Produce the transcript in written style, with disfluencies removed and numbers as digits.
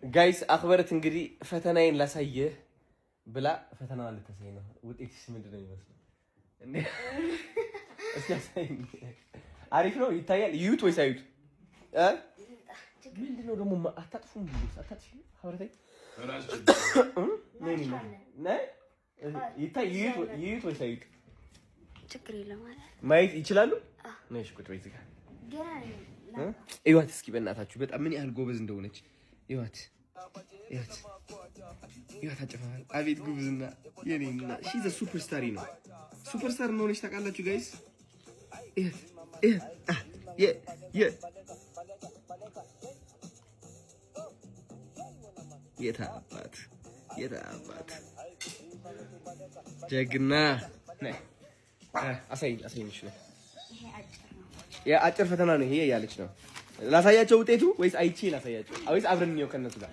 Guys፣ አክበረት እንግዲህ ፈተናዬን ላሳየህ ብላ ፈተናዋን ልታሳይ ነው። ውጤትሽ ምንድን ነው የሚመስለው? እስኪ አሳይኝ። አሪፍ ነው፣ ይታያል። ይዩት ወይስ አዩት? ምንድን ነው ደግሞ አታጥፉም? አታጥፊም? ሀብረታይ ይታይ፣ ይዩት ወይስ አዩት? ችግር የለም። ማየት ይችላሉ። ነሽ ቁጭ በይ እዚህ ጋር እዩዋት እስኪ በእናታችሁ፣ በጣም ምን ያህል ጎበዝ እንደሆነች እዩዋት፣ እዩዋት፣ እዩዋት። አጨፋፋል። አቤት ጉብዝና የኔ እና she's a superstar ነው። Superstar እንደሆነች ታውቃላችሁ guys። እዩዋት፣ እዩዋት። የ የ የታባት የታባት ጀግና። አሳይኝ፣ አሳይኝ። እሺ፣ የአጭር ፈተና ነው ይሄ እያለች ነው። ላሳያቸው ውጤቱ ወይስ አይቼ ላሳያቸው ወይስ አብረን እንየው ከእነሱ ጋር?